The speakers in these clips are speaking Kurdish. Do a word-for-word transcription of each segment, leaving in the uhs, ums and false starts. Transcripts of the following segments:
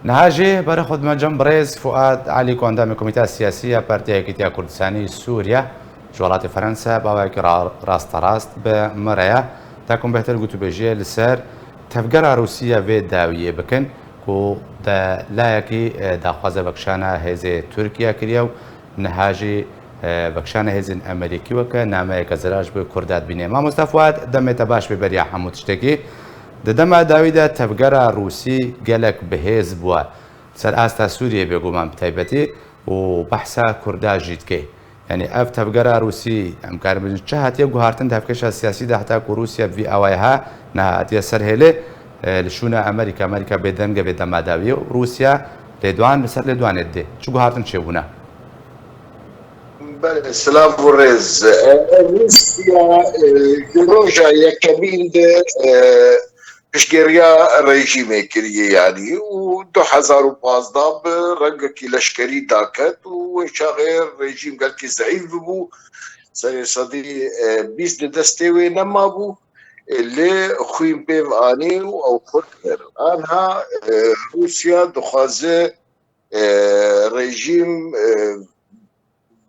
Niha jî berê xwe dime cem birêz Fuad Elî ku endamê Komîteya Siyasî ya Partiya Yekîtiya Kurdistanî Sûriye ji welatê Fransa bi awayekî ra-, rasterast bi min re ye. Takum bêhtir gotûbêjiyê li ser tevgera Rûsî ya vê dawiyê bikin ku de layekî, e, daxwaza vekişana hêzê Tirkiye kiriye û niha jî, e, vekişana hêzên Amerîkî weke nameyeke zirar ji bo Kurda dibîne. Mamosta Fuad, demê te baş be beriya hemû tiştekî. Di dema dawî de tevgera Rûsî gelek bihêz bûye. Ser asta Sûriyê bêguman bi taybetî û behsa Kurda jî dike. Yanî ev tevgera Rûsî, em karin bêjin çi hatiye guhartin di hevkeşa siyasî de heta ku Rûsya bi vî awayê ha niha hatiye ser hêlê, e, li şûna Amerîka, Amerîka bêdeng e vê dema dawiyê û Rûsya lêdwan li ser lêdwanê didê. Çi guhartin çêbûne? Belê, silav û rêz. E, Rûsya, e, ji roja yekemîn de, e, piştgiriya rejîmê kiriye, yanî, û du hezar û pazdeh bi rengekî leşkerî daket û wê çaxê rejîm gelkî zeîf bibû, serê sedî, e, bîst di destê wê nemabû, e, lê xwîn pê ve anî û ew xurt kir. Anha, e, Rûsya dixwaze, e, rejîm, e,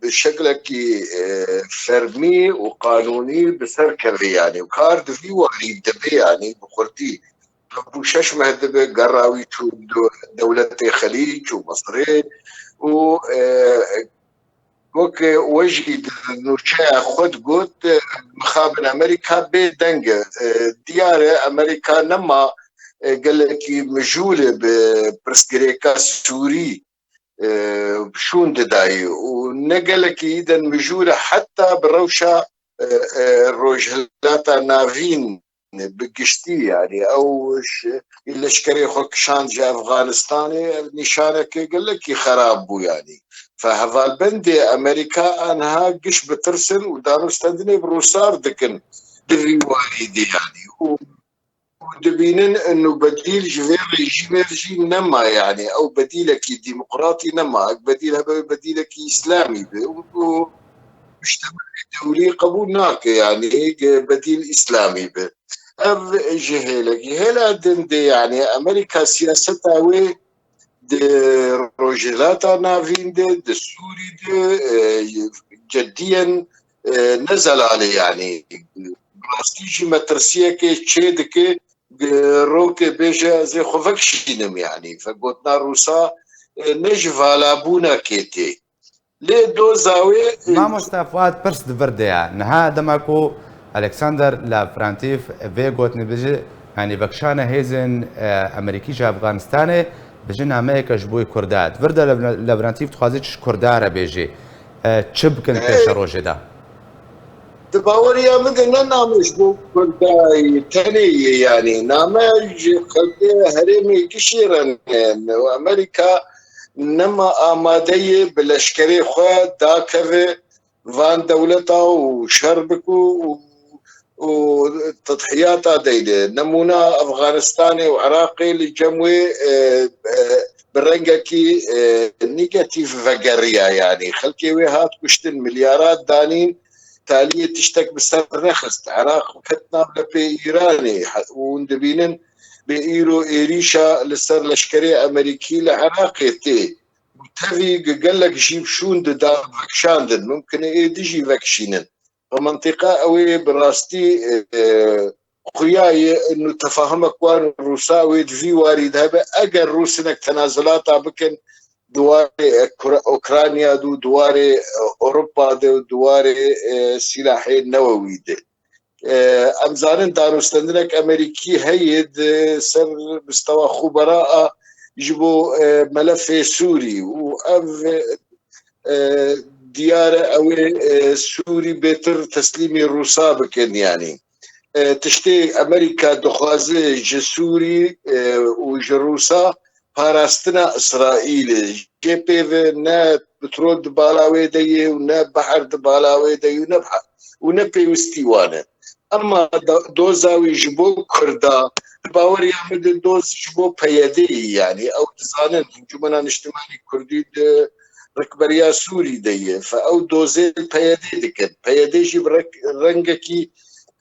bi şeklekî, e, fermî û qanûnî bi ser keve, yanî, û kar di vî warî dibe, yanî, bi xurtî. Ev bû şeş meh dibe gera wî çû do-, dewletê Xelîc û Misirê û, e, wek we jî di nûçeya xwe digot, e, mixabin Amerîka bê deng e. E, diyar e Amerîka nema, e, gelekî mijûl e bi pirsgirêka Sûrî, e, şûn didayî û ne gelekî îden mijûl e heta bi rewşa, e, e, Rojhilata Navîn bi giştî, yanî ew ji leşkerê xwe kişand ji Efxanistanê, ev nîşaneke gelekî xerab bû, yanî. Fe hevalbendê Amerîka anha giş bitirsin û danûstendinê bi Rûsar dikin di vî warî de, yanî. Û û dibînin inu bedîl ji vê rejîmê jî nema, yanî ew bedîlekî demokratî nema. Ek bedîl hebe, bedîlekî îslamî be û, û mujtemê dewlî qebûl nake, yanî bedîl îslamî be. Ev ji hêlekî. Hêla din de, yanî Amerîka siyaseta wê di Rojhilata Navîn de, di Sûrî de, e, cediyen, e, ne zelal e, yanî. Rastî jî metirsiyekê çê dike, e, roke bêje ez ê xwe vekişînim, yanî. Vegotina Rûsa, e, ne ji valabûnekê tê. Lê doza wê, e, Mamosta Fuad, pirs di vir de ye. Niha dema ku Alexander Lavrentiev vê gotinê bêje, yanî vekişana hêzên, e, Amerîkî ji Efxanistanê, bêje nameyeke ji bo Kurda. Di vir de Lav-, Lavrentiev dixwaze çi ji Kurda re bêje? E, çi bikin, e, pêşerojê de? Di baweriya min de ne name ji bo Kurda yê tenê yê, yanî name ji xelkê herêmê gişî re ne. Amerîka nema amade ye bi leşkerê xwe dakeve van dewleta û şer bike û, û tedhiyata deyne. Nemûna Efxanistanê û Iraqê li cem wê, e, e, bi rengekî, e, negatîf vegeriya, yanî xelkê wê hat kuştin, milyarat danîn, taliyê tiştek bi ser nexist. Iraq ket nav lepê Îranê. He-, û hûn dibînin bê îro êrîşa li ser leşkerê Amerîkî li Iraqê tê. Û tevî gi-, gelek jî şûn dida, vekişandin. Mumkin e êdî jî vekişînin. Ve mentiqa ew ê bi rastî, e, e, xuya ye inu tefahumek wan û Rûsa wê di vî warî de hebe. Eger Rûs hinek tenazulata bikin di warê, e, Kura-, Ukrayna de û di warê, e, Ewropa de û di warê, e, sîlahê newewî de. E, em zanin danûstendinek Amerîkî heye di ser mistewa xubera a ji bo, e, melefê Sûrî û ev, e, diyar e ew ê, e, Sûrî bêtir teslîmî Rûsa bikin, yanî. E, tiştê Amerîka dixwaze ji Sûrî, e, û ji Rûsa parastina Îsraîlê. Jê pê ve ne petrol di bala wê de ye û ne behr di bala wê de ye û ne behr, û ne pêwistî wan e. Ema da-, doza wî ji bo Kurda, di baweriya min de doz ji bo P Y D'yê, yanî ew dizanin Encûmena Niştimanî Kurdî di rikberiya Sûrî de ye. Fe ew dozê P Y D dikin. P Y D jî bi rek-, rengekî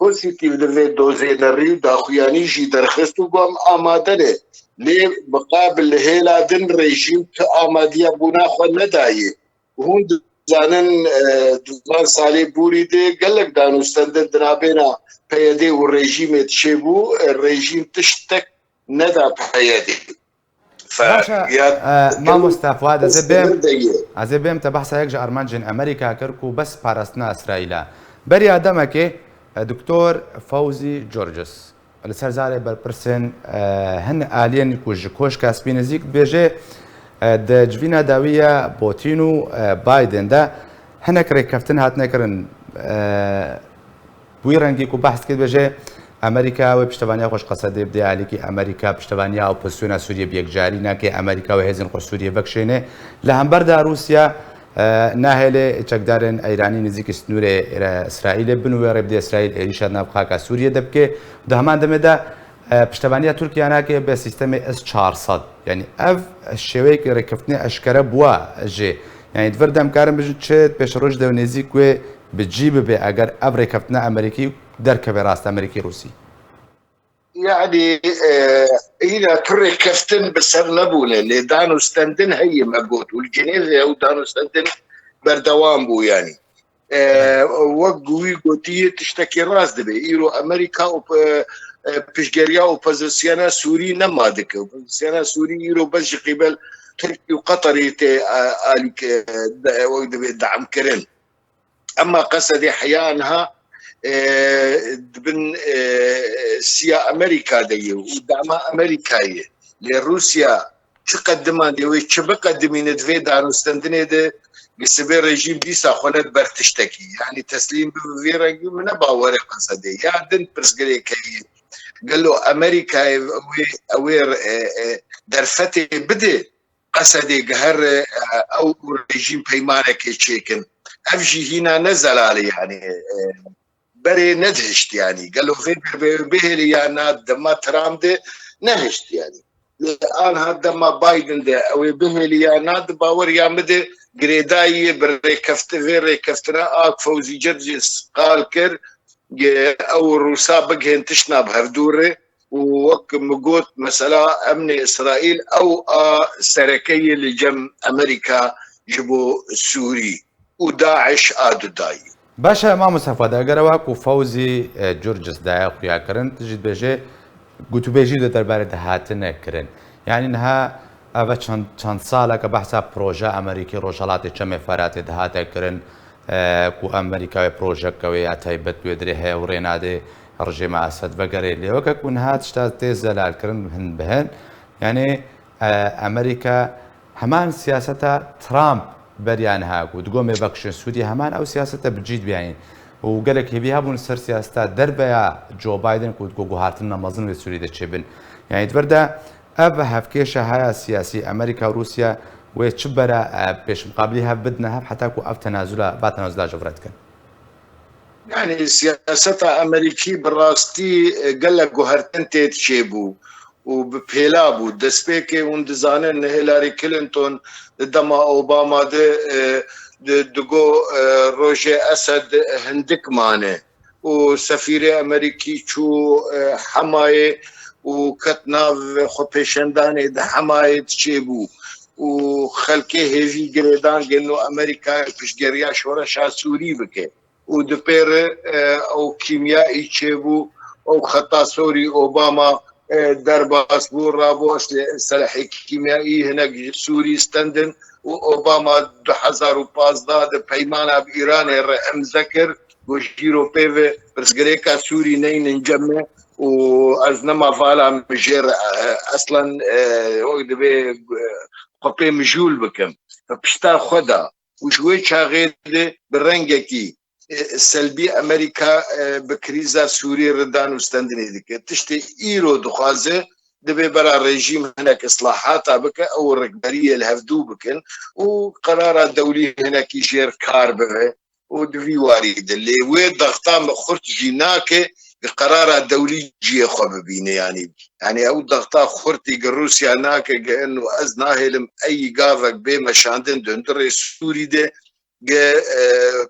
pozîtîf li vê dozê nerî û daxuyanî jî derxist û got, em amade ne. Lê miqabil li hêla din rejîm tu amadiya bûna xwe nedayê. Hûn dizanin, e, di van salê borî de gelek danûstendin di navbêna P Y D û rejîmê çêbû, e, rejîm tiştek neda P Y D. Fe-, Baş e, ya e, mamoste Fuad, ez ê bêm, de ye. Ez ê bêm te behsa yek ji armancên Amerîka kir ku bes parastina Îsraîl e. Beriya demekê, e, Doktor Fawzî Curcus li ser zarê berpirsên, e, hin aliyên ku ji Koşka Spî nêzîk dibêje, e, di civîna dawî ya Putin û, e, Biden de hinek rêkeftin hatine kirin. E, Bi wî rengî ku behs dike, dibêje, Amerîka wê piştevaniya xwe ji Qesedê bide alîkî, Amerîka piştevaniya opozisyona Sûriyê bi yekcarî nake, Amerîka wê hêzên xwe Sûriyê vekişêne. Li hember de Rûsya, e, nahêle çekdarên Îranî nêzîkî sînorê Îra-, Îsraîlê bin û wê rê bide Îsraîl êrîşa di nav xaka Sûriyê de bike. Di heman demê de, e, piştevaniya Tirkiye nake bi sîstemê S çar sed. Yanî ev şêweyeke rêkeftinê eşkere bûa jê. Yanî di vir de em karin bijin çi pêşeroj de nêzîk wê bi cî bibe eger ev rêkeftina Amerîkî derkeve rast Amerîkî Rûsî? Yanî, e, hîna tu rêkeftin bi ser nebûne, lê danûstendin heye me got û li Cenêvê ew danûstendin berdewam bû yanî. E, wek wî gotiyê tiştekî rast dibe. Îro Amerîka op-, e, e, piştgeriya opozisyona Sûrî nema dike. Opozisyona Sûrî îro bes ji qîbel Tirkî û Qeterî tê, e, alîk, e, de, wek dibe de'm kirin. Ema Qesedê heya niha, e, di bin, e, siya Amerîka de ye û dema Amerîka ye. Lê Rûsya çi qedimandê wê çi biqedimîne di vê danûstendinê de bi sibê rejîm dîsa xwe nediber tiştekî. Yanî teslîm bibe vê rengî min ne bawerê Qesedê. Ya din pirsgirêk heye. Gelo Amerîkayê ew ê, ew ê, e, e, derfetê bide? Qesedê gihêre, e, ew û rejîm peymanekê çêkin. Ev jî hîna ne zelal e, yanî, e, berê nedihişt, yanî. Gelo vê berê bihêlî ya na dema Trump de nehişt, yanî. Lê anha dema Biden de ew ê bihêlî ya na, di baweriya min de girêdayî ye bi rêkefti-, vê rêkeftina a Fewzî Cercîs qal kir, ye ew û Rûsa bigihên tiştna bi hevdû re û wek min got, mesela emnê Îsraîl ew a sereke ye li cem Amerîka ji bo Sûrî û DAIŞ a dudayî. Baş e, Mamoste Fuad, eger ewa ku Fawzî, e, Curcus daye xuya kirin, tu jî dibêje gotûbêjî de derbarê de hatine kirin. Yanî niha ev e çend, çend saleke behsa proje Amerîkî Rojhelatê Çemê Feratê dihate kirin, e, ku Amerîka wê projeke wê ya taybet wê dirê heye û rê nade rejîma Esed vegerê. Lê weke ku niha tişta tê zelalkirin hin bi hin, yanî, e, Amerîka heman siyaseta Trump beriya niha ku digot em ê vekişin Sûriyê, heman ew siyasete bi cî dibe yanî. Û gelek hêvî hebûn li ser siyaseta derve ya Joe Biden ku digot guhartinina mezin wê Sûriyê de çêbin. Yanî di vir de ev hevkêşa haya siyasî Amerîka û Rûsya wê çi bera, e, pêşmiqabilî hev bidine hev heta ku ev tenazula, va tenazula ji vir re dikin? Yanî siyaseta Amerîkî bi rastî, e, gelek guhertin tê çêbû û bi pêla bû. Destpêkê hûn dizanin Hillary Clinton di dema Obama de, e, di, digo, e, rojê Esed hindik mane û sefîrê Amerîkî çû, e, Hemayê û ket nav xwepêşandanê di Hemayê diçêbû û xelkê hêvî girêdan gelo Amerîka piştgeriya şoreşa Sûrî bike. Û di pê re, e, ew kîmyayî çêbû, ew xeta sorî Obama, e, derbas bû, rabû, ez ê silahê kîmyayî hinek ji Sûrî stendin û Obama du hezar û pazdeh de peymana bi Îranê re imze kir, got jîro pê ve pirsgirêka Sûrî neynin cem me û ez nema vala min jê re, e, eslen, e, wek divê, e, xwe pê mijûl bikim. Pişta xwe da. Û ji wê çaxê de bi rengekî, e, selbî Amerîka, e, bi krîza Sûriyê re danûstendinê dike. Tiştê îro dixwaze, divê bera rejîm hinek islahata bike, ew rikberiyê li hevdû bikin û qerara dewlî hinekî jêr kar bibe û di vî warî de. Lê wê daxta min xurt jî nake, qerara dewlî ciyê xwe bibîne, yanî. Yanî ew daxta xurtî gi Rûsya nake, gi ino ez nahêlim eyî gavek bê meşandin di hundirê Sûrî de, gi, e,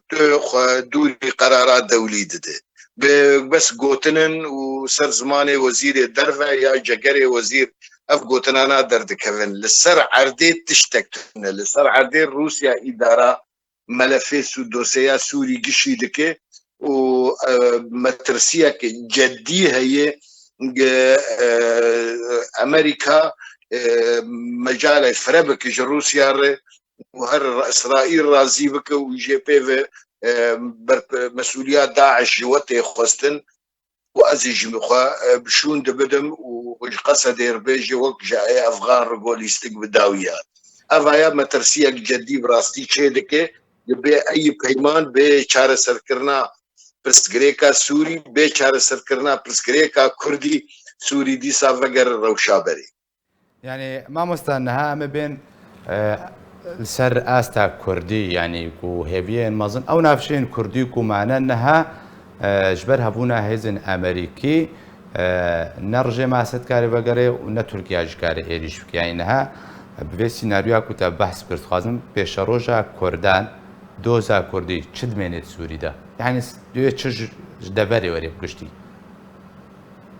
tu xwe dûrî qerara dewlî dide. Bi bes gotinin û ser zimanê wezîrê derve ya cegerê wezîr ev gotinana derdikevin. Li ser erdê tiştek tune. Li ser erdê Rûsya îdara melefê Sû-, dosyeya Sûrî gişî dike û, e, metirsiyek cedî heye ge, e, Amerîka, e, mecalê fire bike ji Rûsya re û her Îsraîl razî bike û jê pê ve, e, ber-, mesûliya DAIŞ ji we tê xwestin. Û ez ê ji xwe, e, bi şûn dibidim û ji Qesedê re bêje wek ji ê Efxan re go lîstik bi dawiya. Ev aya metirsiyek cedî bi rastî çê dike, li bê eyî peyman bê çareserkirina pirsgirêka Sûrî, bê çareserkirina pirsgirêka Kurdî Sûrî dîsa vegere rewşa berê. Yanî mamosta niha em ê bên, e, li ser asta Kurdî, yanî ku hêviyên mezin, ew navçeyên Kurdî ku mane niha, e, ji ber hebûna hêzên Amerîkî, e, ne rejêma Esed karê vegere û ne Tirkiye ji karê êrîş bike. Yanî niha bi vê sînaryoya ku te behs kir, dixwazim pêşeroja Kurdan, doza Kurdî çi dimênê di Sûrî de? Yanî s-, divê çi ji, ji deverê were bi giştî?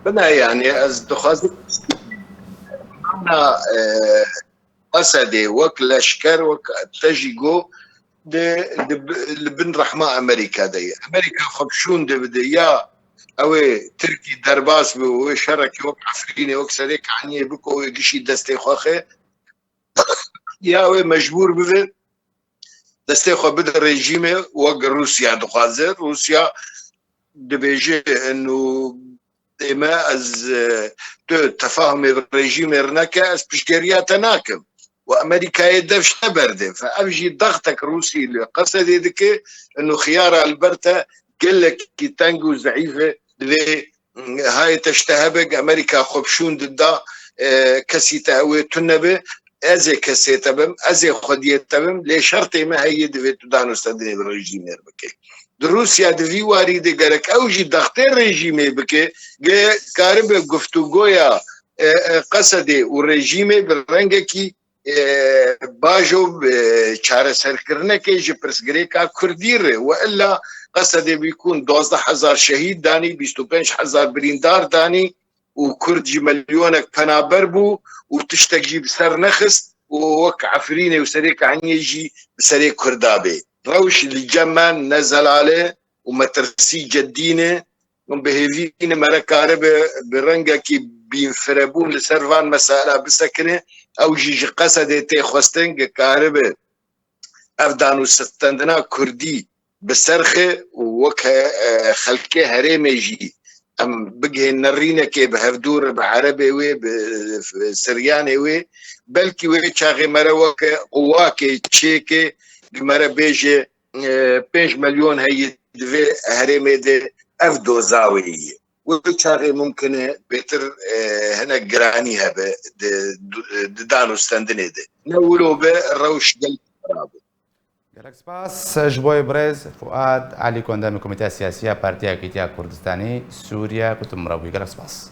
Bine, yanî ez dixwazim mana, e, Esedê wek leşker, wek te jî got, di, di, li bin rehma Amerîka de ye. Amerîka xwe bi şûn de bide, ya ew ê Tirkî derbas be û wê şerekê wek Efrînê, wek Serê Kaniyê bike û wê gişî destê xwe xe, ya wê mecbûr bibe destê xwe bide rejîmê wek Rûsya dixwaze. Rûsya dibêje, inu dê me ez, e, tu tefahumê bi rejîmê re neke, ez piştgeriya te nakim. Û Amerîkayê dev ji te berdê. Fe ev jî daxtek Rûsî li Qesedê dike, inu xiyara li ber te gelekî teng û zeîf e, divê, mm, hayê te ji te hebe, Amerîka xwe bi şûn dida, e, kesî te ew ê tune be, ez ê kesê te bim, ez ê xwediyê te bim, lê şertê me heye, divê tu danûstendinê bi rejîmê re bike. Di Rûsya di vî warî de gerek ew jî daxtê rejîmê bike, ge karibe guftûgoya, e, e, Qesedê û rejîmê bi rengekî, e, bajo bi çareserkirinekê ji pirsgirêka Kurdî re. We illa Qesedê bîkûn duwazdeh hezar şehîd danî, bîst û pênc hezar birîndar danî û Kurd jî milyonek penaber bû û tiştek jî bi ser nexist û wek Efrînê û Serê Kaniyê jî bi serê Kurda bê. Rewş li cem me ne zelal e û metirsî cedî ne. Bi hêvî ne mere karibe bi rengekî bînfirebûn li ser van mesela bisekine. Ew jî ji Qesedê tê xwestin, ge karibe ev danûstendina Kurdî bi ser xe û weke, e, xelkê herêmê jî em bigihên nerînekê bi hevdû re, bi erebê wê, bi siryanê wê, belkî wê çaxê mere weke quwakê çêkê, bi mere bêje, e, pênc milyon heye di vê herêmê de, ev doza wê ye. Wê çaxê mumkin e bêtir, e, hinek giranî hebe di, di danûstendinê de. Ne wilo be, rewş gelek xerab e. Gelek spas ji bo birêz Fuad Elî, ku endamê Komîteya Siyasî ya Partiya Yekîtiya Kurdistanî Sûriye, ku tu min re bûyî. Gelek spas.